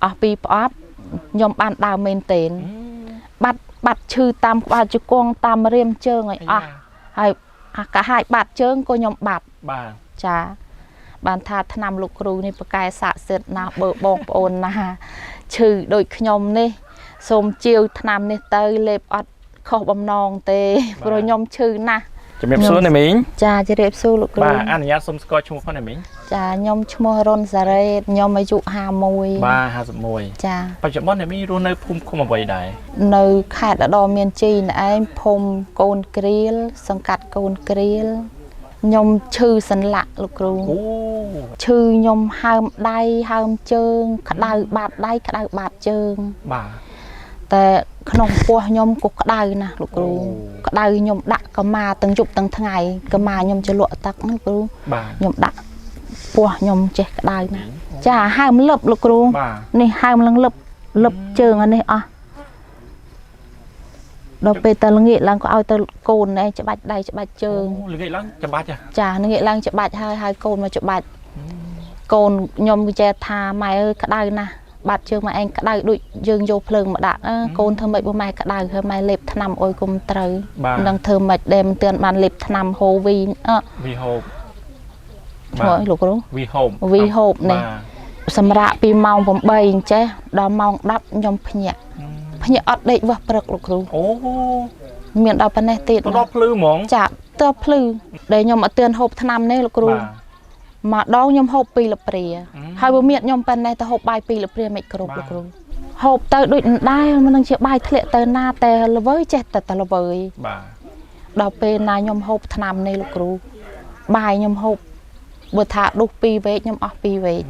អស់ពីប្រអប់ខ្ញុំបានដើរមែនទេនបាត់បាត់ឈឺតាមក្បាលជង្គង់តាមរាមជើងឲ្យអស់ហើយអាកាហាយបាត់ជើងក៏ខ្ញុំបាត់ បាទ ចាបានថាឆ្នាំលោកគ្រូនេះប្រកែស័ក្តិសិទ្ធិណាស់បើបងប្អូនណាឈឺដូចខ្ញុំនេះសូមជាវឆ្នាំនេះទៅលេបអត់ខុសបំណងទេព្រោះខ្ញុំឈឺណាស់ ជំរាបសួរអ្នកមីង ចាជម្រាបសួរលោកគ្រូ បាទអនុញ្ញាតសូមស្គាល់ឈ្មោះផងអ្នកមីង ចាខ្ញុំឈ្មោះរុនសារ៉េតខ្ញុំអាយុ51 បាទ51 ចា បច្ចុប្បន្នអ្នកមីងរស់នៅភូមិឃុំអ្វីដែរ នៅខេត្តឧត្តរមានជ័យណឯងភូមិកូនក្រៀលសង្កាត់កូនក្រៀលខ្ញុំឈឺសន្លាក់លោកគ្រូ អូ ឈឺខ្ញុំហើមដៃហើមជើង ក្តៅបាតដៃក្តៅបាតជើង បាទ តែក្នុងពោះខ្ញុំក៏ក្តៅណាស់លោកគ្រូ អូ ក្តៅខ្ញុំដាក់កម្មាទាំងយប់ទាំងថ្ងៃកម្មាខ្ញុំจะលក់ទឹកណាលោកគ្រូ បាទ ខ្ញុំដាក់ពោះខ្ញុំចេះក្តៅណាស់ចាហើមលឹបលោកគ្រូ បាទ នេះហើមឡើងលឹបលឹបជើងអានេះអស់ដល់ពេលទៅល្ងាចឡើងក៏ឲ្យទៅកូនឯងច្បាច់ដៃច្បាច់ជើង អូល្ងាចឡើងច្បាច់ហ៎ ចាល្ងាចឡើងច្បាច់ហើយហើយកូនមកច្បាច់កូនខ្ញុំក៏ចេះថាម៉ែអើយក្តៅណាស់បាត់ជើងម៉ែឯងក្តៅដូចយើងយកភ្លើងមកដាក់អើកូនធ្វើម៉េចបើម៉ែក្តៅហើយម៉ែលេបថ្នាំអុយគុំត្រូវ បាទ មិនដឹងធ្វើម៉េចដែលមិនទាន់បានលេបថ្នាំហូវីអឺ វីហូប ឈ្មោះអីលោកគ្រូ វីហូប វីហូបនេះ បាទ សម្រាប់ពីម៉ោង8អញ្ចេះដល់ម៉ោង10ខ្ញុំភ្ញាក់ភ្ញាក់អត់ដេកវាស់ព្រឹកលោកគ្រូ អូ មានដល់ប៉ុណ្ណេះទៀត ទៅដល់ភ្លឺហ្មង ចាទៅភ្លឺដែលខ្ញុំអត់ទាន់ហូបថ្នាំនេះលោកគ្រូ បាទ ម្ដងខ្ញុំហូបពីរលព្រា អឺ ហើយបើមានខ្ញុំប៉ុណ្ណេះទៅហូបបាយពីរលព្រាមិនគ្រប់ បាទ លោកគ្រូហូបទៅដូចមិនដែរមិននឹងជាបាយធ្លាក់ទៅណាតែល្វើយចេះតែតែល្វើយ បាទ ដល់ពេលណាខ្ញុំហូបថ្នាំនេះលោកគ្រូបាយខ្ញុំហូបបើថាដុសពីរវែកខ្ញុំអស់ពីរវែក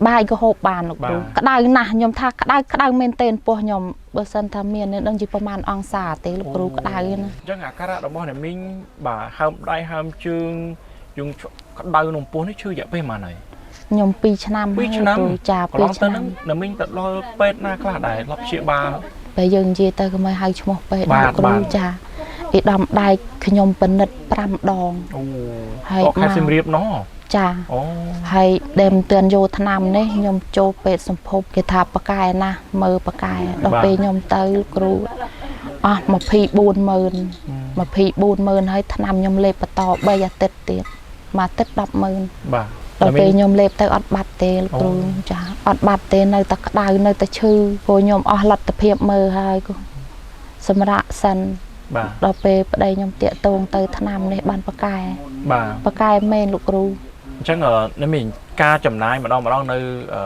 បាយក៏ហូបបានលោកគ្រូក្តៅណាស់ខ្ញុំថាក្តៅក្តៅមែនទែនពោះខ្ញុំបើសិនថាមាននេះដឹងជាប្រហែលអង្សាទេលោកគ្រូក្តៅណា អញ្ចឹងអាការៈរបស់អ្នកមីងបាទហើមដៃហើមជើងយើងក្តៅក្នុងពោះនេះឈឺរយៈពេលប៉ុន្មានហើយ ខ្ញុំ2ឆ្នាំ 2ឆ្នាំ ហើយលោកគ្រូចា កន្លង 2 ឆ្នាំ ទៅហ្នឹងអ្នកមីងទៅដល់ពេទ្យណាខ្លះដែរលប់ព្យាបាល ពេលយើងនិយាយទៅក៏មិនហៅឈ្មោះពេទ្យ បាទ លោកគ្រូ បាទ ចាអ៊ីដំដែកខ្ញុំពិនិត្យ5ដង អូ ហើយ ក៏ខេត្ត មក សៀមរាបណោះ ចា អូ ហើយដែលមិនទាន់យកថ្នាំនេះខ្ញុំចូលពេទ្យសម្ភពគេថាប៉កែណាស់មើលប៉កែដល់ពេលខ្ញុំទៅលោកគ្រូអស់24ម៉ឺន24ម៉ឺនហើយថ្នាំខ្ញុំលេបបន្ត3អាទិត្យទៀតមួយអាទិត្យ10ម៉ឺន បាទ ដល់ពេលខ្ញុំលេបទៅអត់បាត់ទេលោកគ្រូចាអត់បាត់ទេនៅតែក្តៅនៅតែឈឺព្រោះខ្ញុំអស់លទ្ធភាពមើលហើយគូសម្រាប់សិន បាទ ដល់ពេលប្តីខ្ញុំតាកតងទៅថ្នាំនេះបានប៉កែ បាទ ប៉កែមែនលោកគ្រូ អញ្ចឹងអ្នកមីងការចំណាយម្ដងម្ដងនៅអឺ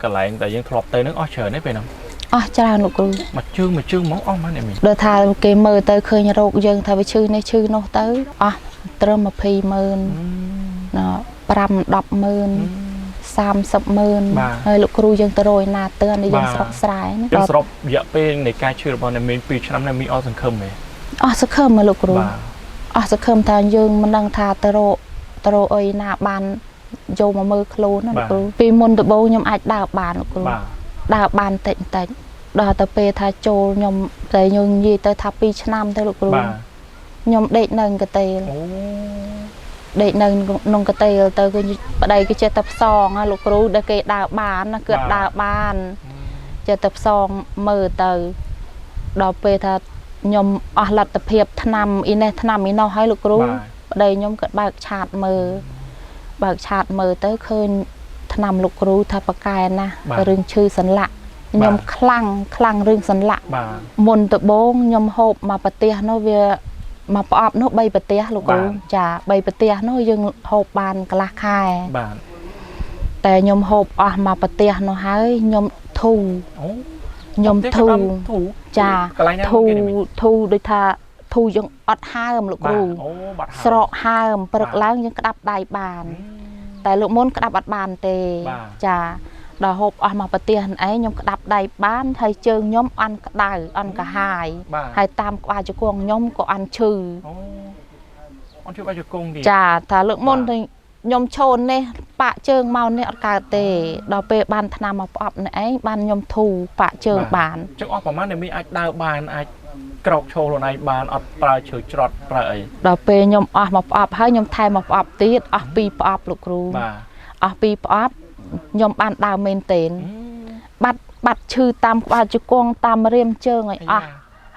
កន្លែងដែលយើងធ្លាប់ទៅហ្នឹងអស់ច្រើនទេពេលហ្នឹង អស់ច្រើនលោកគ្រូ មួយជើងមួយជើងហ្មងអស់ហ្មងអ្នកមីង ដល់ថាគេមើលទៅឃើញរោគយើងថាវាឈឺនេះឈឺនោះទៅអស់ត្រឹម20ម៉ឺនណា5 10ម៉ឺន30ម៉ឺនហើយលោកគ្រូយើងទៅរយណាទឿនដែលយើងស្រុកស្រែណា យើងសរុបរយៈពេលនៃការឈឺរបស់អ្នកមីង2ឆ្នាំអ្នកមីងអស់សង្ឃឹមទេ អស់សង្ឃឹមហ៎លោកគ្រូ បាទ អស់សង្ឃឹមថាយើងមិនដឹងថាទៅរកទៅរកអីណាបានយកមកមើលខ្លួនណាលោកគ្រូពីមុនដំបូងខ្ញុំអាចដើរបានលោកគ្រូ បាទ ដើរបានតិចតិចដល់ទៅពេលថាចូលខ្ញុំតែខ្ញុំនិយាយទៅថា2ឆ្នាំទៅលោកគ្រូ បាទ ខ្ញុំដេកនៅកន្ទេល អូ ដេកនៅក្នុងកន្ទេលទៅគឺប្តីគេចេះតែផ្សងណាលោកគ្រូដែលគេដើរបានណាគឺអត់ដើរបានចេះតែផ្សងមើលទៅដល់ពេលថាខ្ញុំអស់លទ្ធភាពថ្នាំអ៊ីនេះថ្នាំអ៊ីនោះហើយលោកគ្រូ បាទ ប្តីខ្ញុំក៏បើកឆាតមើលបើកឆាតមើលទៅឃើញថ្នាំលោកគ្រូថាប្រកែណាស់រឿងឈឺសន្លាក់ខ្ញុំខ្លាំងខ្លាំងរឿងសន្លាក់ បាទ មុនដំបូងខ្ញុំហូបមកប្រទេសនោះវាមកប្រអប់នោះ3ប្រទេសលោកគ្រូចា3ប្រទេសនោះយើងហូបបានកន្លះខែ បាទ តែខ្ញុំហូបអស់មកប្រទេសនោះហើយខ្ញុំធូរ អូ ខ្ញុំធូរ ធូរ ចា កន្លែងណា ធូរ គេអ្នកមីង ធូរដូចថាធូរយើងអត់ហើមលោកគ្រូ បាទអូបាត់ហើម ស្រកហើមព្រឹក បាទ ឡើងយើងក្តាប់ដៃបាន តែលោកមុនក្តាប់អត់បានទេ បាទ ចាដល់ហូបអស់មកប្រទេសហ្នឹងឯងខ្ញុំក្តាប់ដៃបានហើយជើងខ្ញុំអន់ក្តៅអន់កាហាយ បាទ ហើយតាមក្បាលជង្គង់ខ្ញុំក៏អន់ឈឺ អូអត់ជួយបាច់ជង្គង់ទៀត ចាថាលើកមុន បាទ ទៅខ្ញុំឈូននេះបាក់ជើងមកនេះអត់កើតទេដល់ពេលបានថ្នាំមកផ្អប់នេះឯងបានខ្ញុំធូរបាក់ជើងបាន អញ្ចឹងអស់ប្រហែលអ្នកមីងអាចដើរបានអាចក្រោកឈរខ្លួនឯងបានអត់ប្រើឈើច្រត់ប្រើអី ដល់ពេលខ្ញុំអស់មកផ្អប់ហើយខ្ញុំថែមមកផ្អប់ទៀតអស់ពីរផ្អប់លោកគ្រូ បាទ អស់ពីរផ្អប់ខ្ញុំបានដើរមែនទែន បាត់បាត់ឈឺតាមក្បាលជង្គង់តាមរាមជើងឲ្យអស់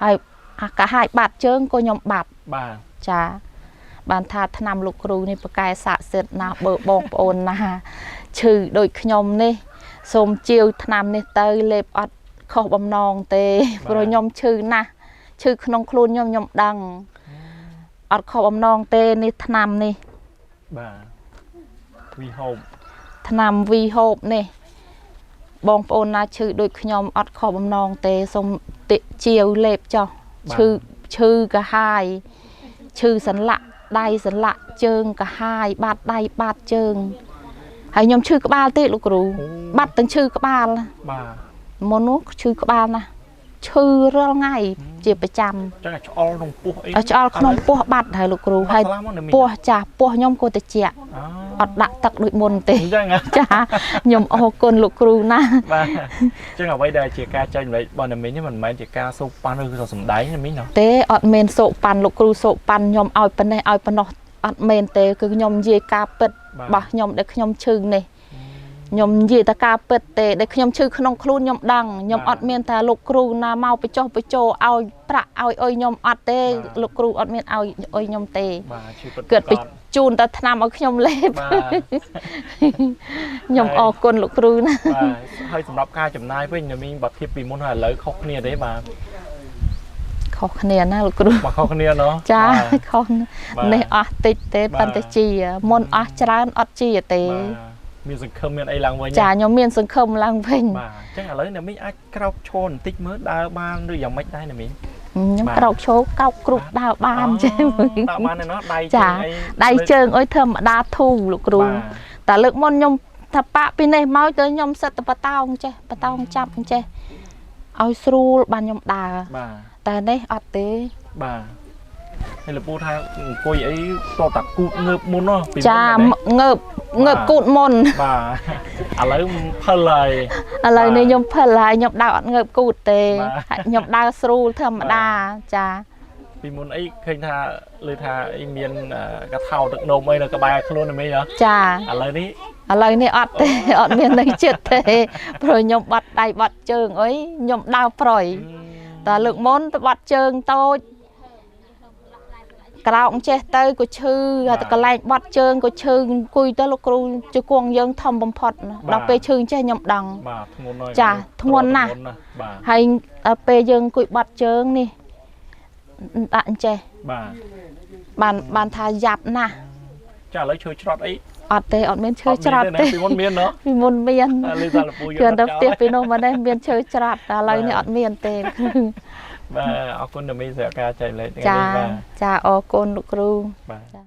ហើយអាកាហាយបាត់ជើងក៏ខ្ញុំបាត់ បាទ ចាបានថាថ្នាំលោកគ្រូនេះប្រកែស័ក្តិសិទ្ធិណាស់បើបងប្អូនណាឈឺដូចខ្ញុំនេះសូមជាវថ្នាំនេះទៅលេបអត់ខុសបំណងទេព្រោះខ្ញុំឈឺណាស់ឈឺក្នុងខ្លួនខ្ញុំខ្ញុំដឹងអត់ខុសបំណងទេនេះថ្នាំនេះ បាទវីហូប ថ្នាំវីហូបនេះបងប្អូនណាឈឺដូចខ្ញុំអត់ខុសបំណងទេសូមតិជាវលេបចោះឈឺឈឺកាហាយឈឺសន្លាក់ដៃសន្លាក់ជើងកាហាយបាត់ដៃបាត់ជើងហើយខ្ញុំឈឺក្បាលទេលោកគ្រូបាត់ទាំងឈឺក្បាល បាទ មុននោះឈឺក្បាលណាស់ឈឺរាល់ថ្ងៃជាប្រចាំ ចឹងឲ្យឆ្អល់ក្នុងពោះអី ឲ្យឆ្អល់ក្នុងពោះបាត់ហើយលោកគ្រូហើយពោះចាស់ពោះខ្ញុំក៏តិចអត់ដាក់ទឹកដូចមុនទេ អញ្ចឹងហ៎ ចាខ្ញុំអរគុណលោកគ្រូណាស់ បាទអញ្ចឹងអ្វីដែលជាការចែករំលែករបស់អ្នកមីងនេះមិនមែនជាការសូកប៉ាន់ឬក៏សំដែងអ្នកមីងណោះ ទេអត់មែនសូកប៉ាន់លោកគ្រូសូកប៉ាន់ខ្ញុំឲ្យប៉ុណ្ណេះឲ្យប៉ុណ្ណោះអត់មែនទេគឺខ្ញុំនិយាយការពិតរបស់ខ្ញុំដែលខ្ញុំឈឺនេះខ្ញុំនិយាយតែការពិតទេដែលខ្ញុំឈឺក្នុងខ្លួនខ្ញុំដឹងខ្ញុំអត់មានថាលោកគ្រូណាមកបញ្ចុះបញ្ចូលឲ្យប្រាក់ឲ្យអុយខ្ញុំអត់ទេលោកគ្រូអត់មានឲ្យអុយខ្ញុំទេ បាទឈឺពិត គាត់ ប្រាកដ បញ្ជូនតែថ្នាំឲ្យខ្ញុំលេប បាទ ខ្ញុំអរគុណលោកគ្រូណាស់ បាទហើយសម្រាប់ការចំណាយវិញអ្នកមីងបើធៀបពីមុនហើយឥឡូវខុសគ្នាទេបាទ ខុសគ្នាណាលោកគ្រូ មកខុសគ្នាណោះ ចា បាទ ខុសណាស់ បាទ នេះអស់តិចទេ បាទ ប៉ុន្តែជាមុនអស់ច្រើនអត់ជាទេ បាទមានសង្ឃឹមមានអីឡើងវិញ ចាខ្ញុំមានសង្ឃឹមឡើងវិញ បាទអញ្ចឹងឥឡូវអ្នកមីងអាចក្រោកឈរបន្តិចមើលដើរបានឬយ៉ាងម៉េចដែរអ្នកមីង ខ្ញុំ បាទ ក្រោកឈរកោកគ្រប់ដើរបានចេះមើល ដើរបានទេណោះដៃជើ ចា ងអី ដៃជើងអុយធម្មតាធូរលោកគ្រូ បាទ តែលើកមុនខ្ញុំថាប៉ាក់ពីនេះមកទៅខ្ញុំសិតតែបតោងចេះបតោងចាប់ចេះឲ្យស្រួលបានខ្ញុំដើរ បាទ តែនេះអត់ទេ បាទហើយលោកពូថាអង្គុយអីតតាគូតងើបមុនណោះពីមុន ចា មែនទេ ងើបងើបគូតមុន បាទឥឡូវផិលហើយ ឥឡូវនេះខ្ញុំភិលហើយខ្ញុំដើរអត់ងើបគូតទេ បាទ ហើយខ្ញុំដើរស្រួលធម្មតាចា ពីមុនអីឃើញថាលើថាអីមានកថាទឹកនោមអីនៅក្បែរខ្លួនហ្នឹងហ៎ ចា ឥឡូវនេះ ឥឡូវនេះអត់ទេ អត់មាននៅចិត្តទេព្រោះខ្ញុំបាត់ដៃបាត់ជើងអីខ្ញុំដើរប្រយតែលើកមុនទៅបាត់ជើងតូចក្រោកចេះទៅក៏ឈឺហើយតែកន្លែងបាត់ជើងក៏ឈឺអង្គុយទៅលោកគ្រូជង្គង់យើងធំបំផុតណាដល់ពេលឈឺចេះខ្ញុំដឹង បាទធ្ងន់ហើយ ចាធ្ងន់ណាស់ បាទ ហើយដល់ពេលយើងអង្គុយបាត់ជើងនេះដាក់អញ្ចេះ បាទ បានបានថាយ៉ាប់ណាស់ ចាឥឡូវឈើច្រត់អី អត់ទេអត់មានឈើច្រត់ទេ ពីមុនមានណោះ ពីមុនមាន លើសាលពូយក គឺទៅផ្ទះពីនោះមកនេះមានឈើច្រត់តែឥឡូវនេះអត់មានទេ បាទអរគុណដល់មីសម្រាប់ការចែករំលែកថ្ងៃ ចា នេះបាទ ចាអរគុណលោកគ្រូ បាទ ចា